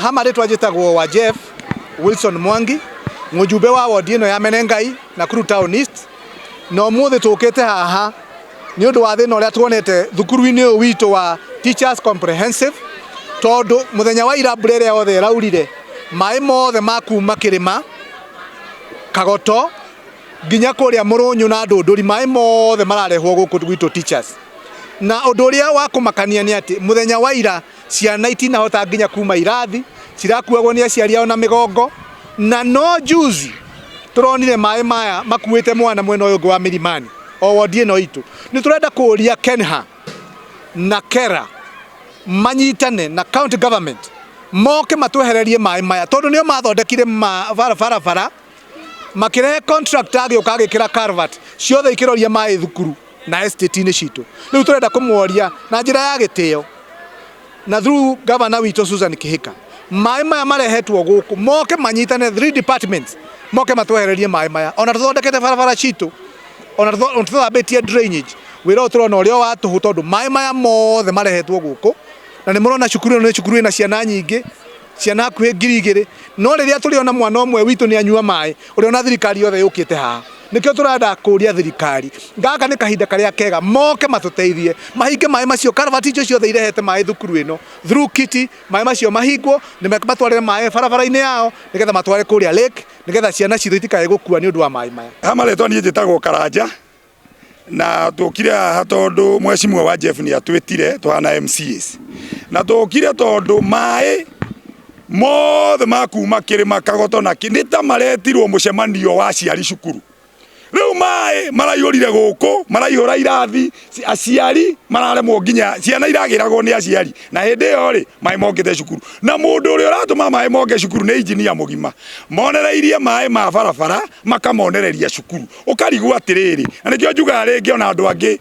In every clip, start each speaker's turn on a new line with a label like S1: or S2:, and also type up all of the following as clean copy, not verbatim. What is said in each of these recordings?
S1: Ha marĩtwa njĩtagwo wa Jeff Wilson Mwangi, mũjumbe wa wodi ĩno ya Menengai, Nakuru Town East, na ũmũthĩ tũkĩte haha nĩ ũndũ wa thĩna ũrĩa tuonete thukuru-inĩ ũyũ witũ wa Teachers Comprehensive, tondũ mũthenya wa ira mbura ĩrĩa yothe ĩraurire, maĩ mothe ma kuma kĩrĩma Kagoto nginya kũrĩa Mũrũnyũ na Ndũndũri, maĩ mothe mararehwo gũkũ gwitũ Teachers. Na ũndũ ũrĩa wa kũmakania nĩ atĩ mũthenya wa ira ciana itinahota nginya kuma irathi, cirakuagwo nĩ aciari ao na mĩgongo, na no juzi tũronire maĩ maya makuĩte mwana mwena ũyũ ũngĩ wa Milimani o wondi ĩno itũ. Nĩ tũrenda kũria KENHA na KERA manyitane na county government moke matwehererie maĩ maya, tondũ nĩo mathondekire barabara, makĩrehe contractor agĩũka agĩkĩra culvert ciothe ikĩroria maĩ thukuru na estate-inĩ citũ. Rĩu tũrenda kũmoria na njĩra ya gĩtĩo na through governor witũ Susan Kihika, maĩ maya marehetwo gũkũ moke manyitane three departments moke matwehererie maĩ maya. Ona tũthondekete barabara citũ, ona tũthambĩtie drainage, wĩra ũyũ tũrona ũrĩ o wa tũhũ, tondũ maĩ maya mothe marehetwo gũkũ. Na nĩ mũrona cukuru ĩno nĩ cukuru ĩna ciana nyingĩ, ciana hakuhĩ 2000, no rĩrĩa tũrĩona mwana ũmwe witũ nĩ anyua maĩ, ũrĩona thirikari yothe yũkĩte haha. Nĩkĩo tũrenda kũria thirikari, gaka nĩ kahinda karĩa kega moke matũteithie mahinge maĩ macio, karabati icio ciothe irehete maĩ thukuru ĩno through kiti, maĩ macio mahingwo, nĩ matwarĩre maĩ barabara-inĩ yao nĩgetha matware kũrĩa lake, nĩgetha ciana citũ itikae gũkua nĩ ũndũ wa maĩ maya.
S2: Ha marĩtwa niĩ njĩtagwo Karanja, na tũkire haha tondũ mheshimiwa wa Jeff nĩ atwĩtire tũhana MCAs, na tũkire tondũ maĩ mothe ma kuma kĩrĩma Kagoto na nĩ ta maretirwo mũcemanio wa aciari cukuru. Rĩu maĩ maraihũrire gũkũ, maraihũra irathi, aciari mararemwo, nginya ciana iragĩragwo nĩ aciari, na hĩndĩ ĩyo rĩ maĩ mokĩte cukuru. Na mũndũ ũrĩa ũratũma maĩ moke cukuru nĩ injinia mũgima, monereirie maĩ ma barabara makamonereria cukuru, ũkarigwo atĩrĩrĩ. Na nĩkĩo njugaga rĩngĩ ona andũ angĩ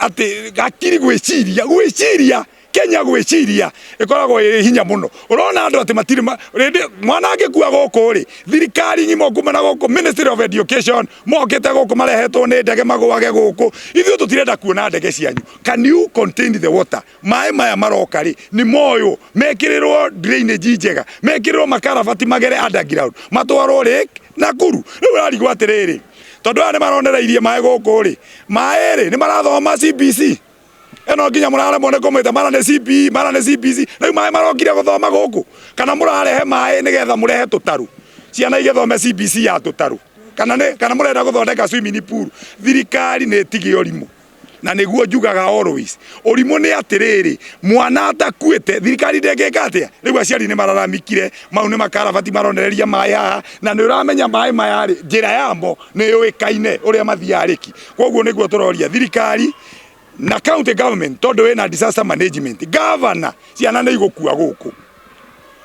S2: atĩ hakiri gwĩciria, gwĩciria Kenya gwĩciria ĩkoragwo ĩ hinya mũno. Ũrona andũ atĩ matirĩ rĩndĩ mwana angĩkua gũkũ rĩ, thirikari ng'ima kuma na gũkũ Ministry of Education mokĩte gũkũ marehetwo nĩ ndege magũage gũkũ. Ithuĩ tũtirenda kuona ndege cianyu. Can you contain the water? Maĩ maya maroka rĩ nĩ moywo, mekĩrĩrwo drainage njega, mekĩrĩrwo makarabati magere underground, matwarwo Lake Nakuru. Rĩu ũrarigwo atĩrĩrĩ, tondũ aya nĩ maronereirie maĩ gũkũ rĩ, maĩ rĩ nĩ marathoma CBC ĩno nginya mũraremwo nĩ kũmĩta, mara nĩ CPE, mara nĩ CBC. Rĩu maĩ marokire gũthoma gũkũ, kana mũrarehe maĩ nĩgetha mũrehe tũtarũ, ciana igĩthome CBC ya tũtarũ, kana nĩ kana mũrenda gũthondeka swimming pool? Thirikari nĩ ĩtige ũrimũ, na nĩguo njugaga always, ũrimũ nĩ atĩrĩrĩ, mwana atakuĩte thirikari ndĩngĩka atĩa? Rĩu aciari nĩ mararamikire, mau nĩ makarabati maronereria maĩ haha, na nĩ ũramenya maĩ maya rĩ, njĩra yamo nĩ yũĩkaine ũrĩa mathiaga rĩki. Koguo nĩguo tũroria thirikari na county government, tondũ ĩna disaster management governor, ciana nĩ igũkua gũkũ,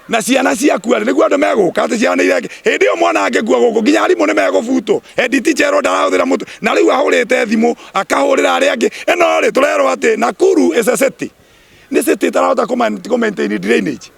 S2: na ciana ciakua nĩguo andũ megũka atĩ ciana nĩ ireke. Hĩndĩ ĩyo mwana angĩkua gũkũ, nginya arimũ nĩ megũbutwo. Head teacher erwo ndarahũthĩra mũtwe, na rĩu ahũrĩte thimũ akahũrĩra arĩa angĩ. Ĩno rĩ, tũrerwo atĩ Nakuru is a city, nĩ city ĩtarahota kũ maintain drainage.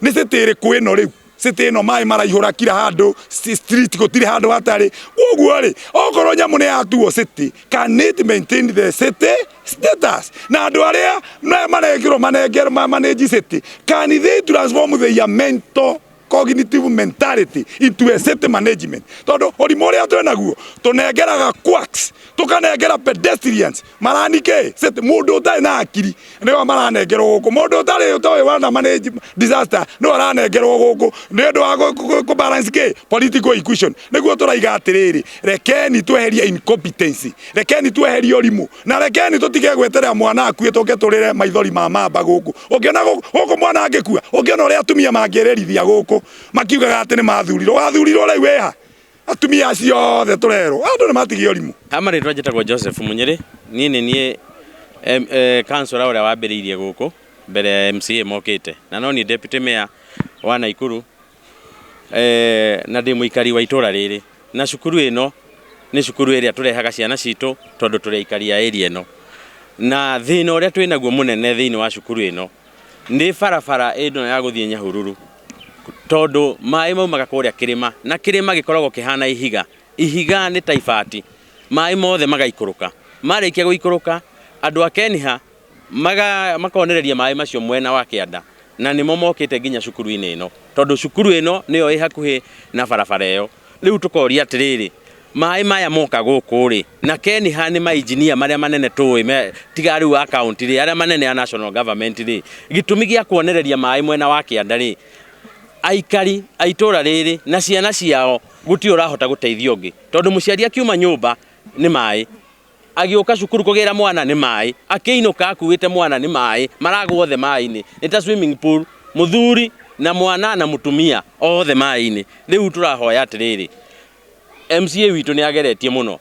S2: Nĩ city ĩrĩkũ ĩno rĩu? City ĩno maĩ maraihũra kila handũ, street gũtirĩ handũ hatarĩ. Koguo rĩ, okorwo nyamũ nĩ yatuo city, can it maintain the city status? Na andũ arĩa marekĩrwo manengerwo manage city, can they transform their mental cognitive mentality into a city management? Tondũ ũrimũ ũrĩa twĩnaguo, tũnengeraga quacks, tũkanengera pedestrians maranike city. Mũndũ ũtarĩ na akiri nĩwe maranengerwo gũkũ, mũndũ ũtarĩ ũtoĩ wana manage disaster nĩwe aranengerwo gũkũ nĩ ũndũ wa kũ balance kĩ political equation. Nĩguo tũraiga atĩrĩrĩ, rekeni tweherie incompetency, rekeni tweherie ũrimũ, na rekeni tũtige gweterera mwana akue tũke tũrĩre maithori ma mamba gũkũ. Ũngĩona gũkũ mwana angĩkua, ũngĩona ũrĩa atumia mangĩrĩrithia gũkũ makiugaga atĩ nĩ mathurirwo, wathurirwo rĩu wĩha? Atumia acio othe tũrerwo andũ nĩ matige ũrimũ.
S3: Ha marĩtwa njĩtagwo Joseph Munyĩrĩ, niĩ nĩ niĩ councillor ũrĩa wambĩrĩirie gũkũ mbere ya MCA mokĩte, na no niĩ deputy mayor wa Naikuru, na ndĩ mũikari wa itũra rĩrĩ. Na cukuru ĩno nĩ cukuru ĩrĩa tũrehaga ciana citũ tondũ tũrĩ aikari a area ĩno. Na thĩna ũrĩa twĩnaguo mũnene thĩinĩ wa cukuru ĩno nĩ barabara ĩno ya gũthiĩ Nyahururu, tondũ maĩ maumaga kũrĩa kĩrĩma, na kĩrĩma gĩkoragwo kĩhana ihiga. Ihiga nĩ ta ibati, maĩ mothe magaikũrũka. Marĩkia gũikũrũka, andũ a Kenha makonereria maĩ macio mwena wa kĩanda. Na nĩmo mokĩte nginya cukuru-inĩ ĩno, tondũ cukuru ĩno nĩyo ĩ hakuhĩ na barabara ĩyo. Rĩu tũkoria atĩrĩrĩ, maĩ maya moka gũkũ rĩ, na Keniha nĩ mainjinia marĩa manene tũĩ me, tiga rĩu a county rĩ, arĩa manene a national government rĩ, gĩtũmi gĩa kuonereria maĩ mwena wa kĩanda rĩ, aikari a itũra rĩrĩ na ciana ciao gũtirĩ ũrahota gũteithia ũngĩ, tondũ mũciari akiuma nyũmba nĩ maĩ, agĩũka cukuru kũgĩra mwana nĩ maĩ, akĩinũka akuĩte mwana nĩ maĩ, maragwo othe maĩ-inĩ, nĩ ta swimming pool, mũthuri na mwana na mũtumia othe maĩ-inĩ. Rĩu tũrahoya atĩrĩrĩ, MCA witũ nĩ ageretie mũno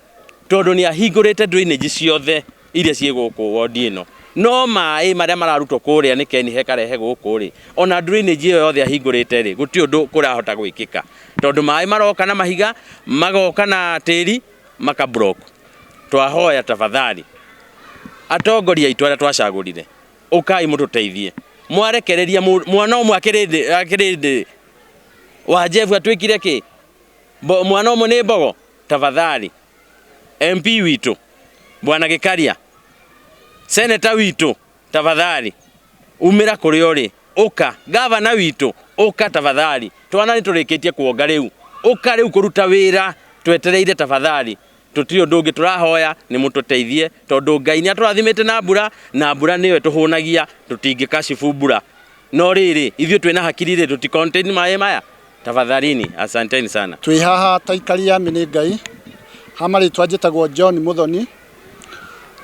S3: tondũ nĩ ahingũrĩte drainage ciothe iria ciĩ gũkũ wondi ĩno, no maĩ marĩa mararutwo kũrĩa nĩ Keniha ĩkarehe gũkũ rĩ, ona drainage ĩyo yothe ahingũrĩte rĩ, gũtirĩ ũndũ kũrahota gwĩkĩka tondũ maĩ maroka na mahiga, magoka na tĩri, maka block. Twahoya tafadhali atongoria aitũ arĩa twacagũrire, ũkai mũtũteithie. Mwarekereria mwana ũmwe akĩrĩ wa Jeff atuĩkire kĩ? Mwana ũmwe nĩ mbogo? Tafadhali MP witũ Bwana Gĩkaria, Senator witũ tafadhali umĩra kũrĩa ũrĩ, ũka. Gavana witũ ũka tafadhali, twana nĩ tũrĩkĩtie kuonga rĩu, ũka rĩu kũruta wĩra twetereire tafadhali. Tũtirĩ ũndũ ũngĩ tũrahoya nĩ mũtũteithie tondũ Ngai nĩ atũrathimĩte na mbura, na mbura nĩyo ĩtũhũnagia, tũtingĩkacibu mbura. No rĩrĩ, ithuĩ twĩna hakiri rĩ, tũti contain maĩ maya? Tafadhalini, asanteni sana.
S4: Twĩ haha ta aikari a Mĩnĩngai, ha marĩtwa njĩtagwo John Mũthoni,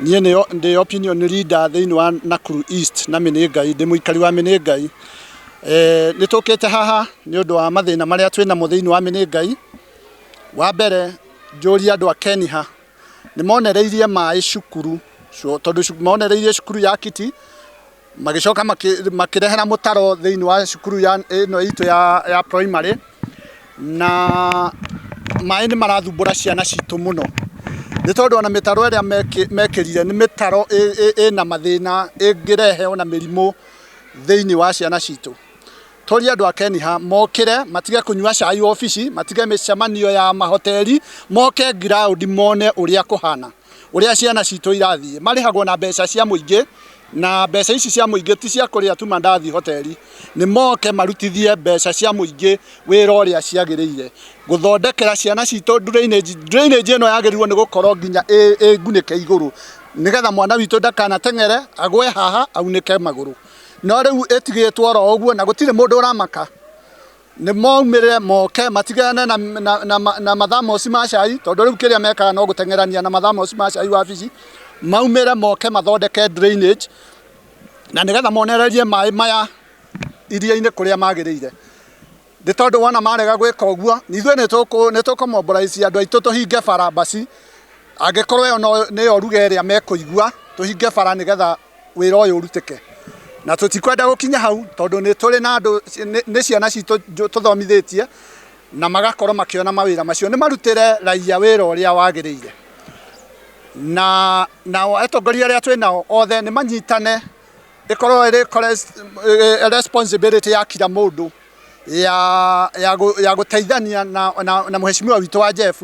S4: niĩ ndĩ opinion leader thĩinĩ wa Nakuru East na Mĩnĩngai, ndĩ mũikari wa Mĩnĩngai. Nĩ tũkĩte haha nĩ ũndũ wa mathĩna marĩa twĩ namo thĩinĩ wa Mĩnĩngai. Wa mbere njũrie andũ a Keniha, nĩ monereirie maĩ cukuru, tondũ monereirie cukuru ya Kiti, Magĩcoka makĩrehera mũtaro thĩinĩ wa cukuru ĩno itũ ya primary, na maĩ nĩ marathumbũra ciana citũ mũno, nĩ tondũ ona mĩtaro ĩrĩa mekĩrire nĩ mĩtaro ĩna mathĩna ĩngĩrehe ona mĩrimũ thĩinĩ wa ciana citũ. Tũrie andũ a Keniha mokĩre matige kũnyua cai wabici, matige mĩcemanio ya mahoteri, moke ground mone ũrĩa kũhana. Ũrĩa ciana citũ irathiĩ. Marĩhagwo na mbeca cia mũingĩ, na mbeca ici cia mũingĩ ti cia kũrĩa tu mandathi hoteri, nĩ moke marutithie mbeca cia mũingĩ wĩra ũrĩa ciagĩrĩire. Gũthondekera ciana citũ drainage, drainage ĩno yagĩrĩirwo nĩ gũkorwo nginya ĩ ngunĩke igũrũ, nĩgetha mwana witũ ndakanateng'ere agwe haha aunĩke magũrũ. No rĩu ĩtigĩtwo oro ũguo na gũtirĩ mũndũ ũramaka. Nĩ maumĩrĩre moke matigane na mathamoci ma cai tondũ rĩu kĩrĩa mekaga no gũteng'erania na mathamoci ma cai wabici, maumĩre moke mathondeke drainage na nĩgetha monererie maĩ maya iria-inĩ kũrĩa magĩrĩire. Nĩ tondũ wona marega gwĩka ũguo, ithuĩ nĩ tũkũ mobilize andũ aitũ tũhinge bara mbaci, angĩkorwo ĩyo nĩyo ruga ĩrĩa mekũigua, tũhinge bara nĩgetha wĩra ũyũ ũrutĩke. Na tũtikwenda gũkinya hau tondũ nĩ tũrĩ na andũ, nĩ ciana citũ tũthomithĩtie na magakorwo makĩona mawĩra macio. Nĩ marutĩre raia wĩra ũrĩa wagĩrĩire. Na nao atongoria arĩa twĩ nao othe nĩ manyitane, ĩkorwo ĩrĩ responsibility ya kila mũndũ ya gũteithania na mheshimiwa witũ wa Jeff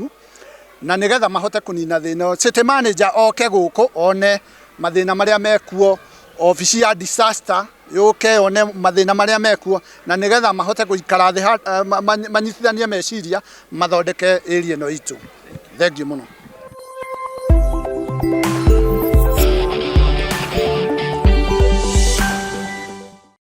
S4: na nĩgetha mahote kũnina thĩna ũyũ. City manager oke gũkũ one mathĩna marĩa mekuo, obici ya disaster yũke yone mathĩna marĩa mekuo na nĩgetha mahote gũikara thĩ manyitithanie meciria mathondeke area ĩno itũ. Thengiũ mũno.